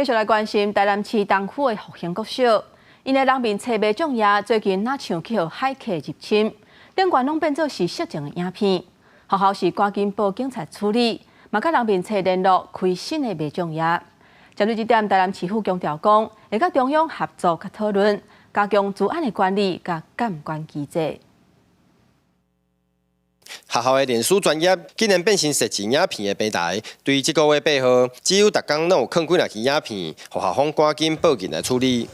繼續來關心台南市東區的復興國小，𪜶的人面冊迷障頁最近若像去予駭客入侵，頂懸攏變做是色情的影片。學校是趕緊報警察處理，嘛佮人面冊聯絡開新的迷障頁。針對這點，台南市府強調講，會佮中央合作佮討論，加強資安的管理佮監管機制。學校的臉書專頁竟然變成色情影片的平台。對這個月8號，只有逐工攏有囥幾若支影片，予校方趕緊報警來處理。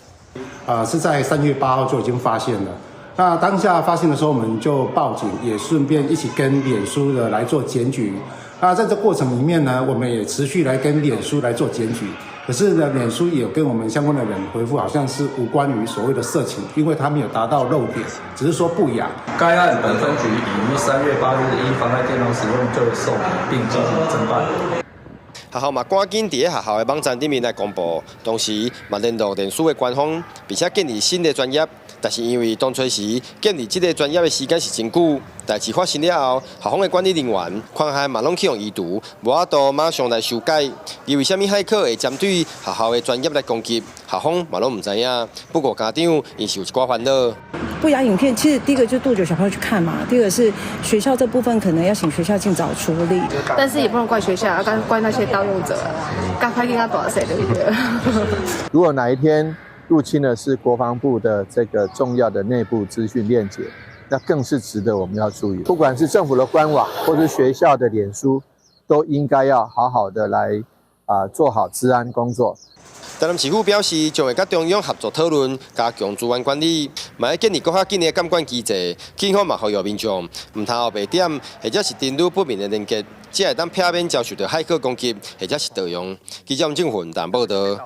啊，是在3月8號就已經發現了。那當下發現的時候，我們就報警，也順便一起跟臉書的來做檢舉。那在這過程裡面呢，我們也持續來跟臉書來做檢舉。可是呢，臉書也有跟我們相關的人回覆，好像是無關於所謂的色情，因為他沒有達到露點，只是說不雅。該案本分局已於3月8日依妨礙電腦使用罪受理並進行偵辦。學校嘛趕緊佇咧學校的網站頂面來公布，同時嘛聯絡臉書的官方，並且建立新的專頁。但是因為當初時建立這个專頁的時間是真久，代誌發生了後，校方的管理人員權限嘛攏去予移除，無法度馬上來修改。而為啥物駭客會針對學校的專頁來攻擊，校方嘛攏毋知影。不過家長𪜶是有一寡煩惱。不雅影片其實第一個就杜絕小朋友去看嘛，第二個是學校這部分可能要請學校盡早處理。但是也不能怪學校，要怪那些盜用者，趕快給他多少歲對不對？如果哪一天入侵的是國防部的這個重要的內部資訊鏈接，那更是值得我們要注意。不管是政府的官網，或是學校的臉書，都應該要好好的來做好資安工作。台南市府表示，將會佮中央合作討論，加強資安管理，嘛欲建立閣較緊的監管機制，警方嘛呼籲民眾，毋通予白點或者是登入不明的連結，才會當避免遭受著駭客攻擊或者是盜用。記者吳正雲台報導。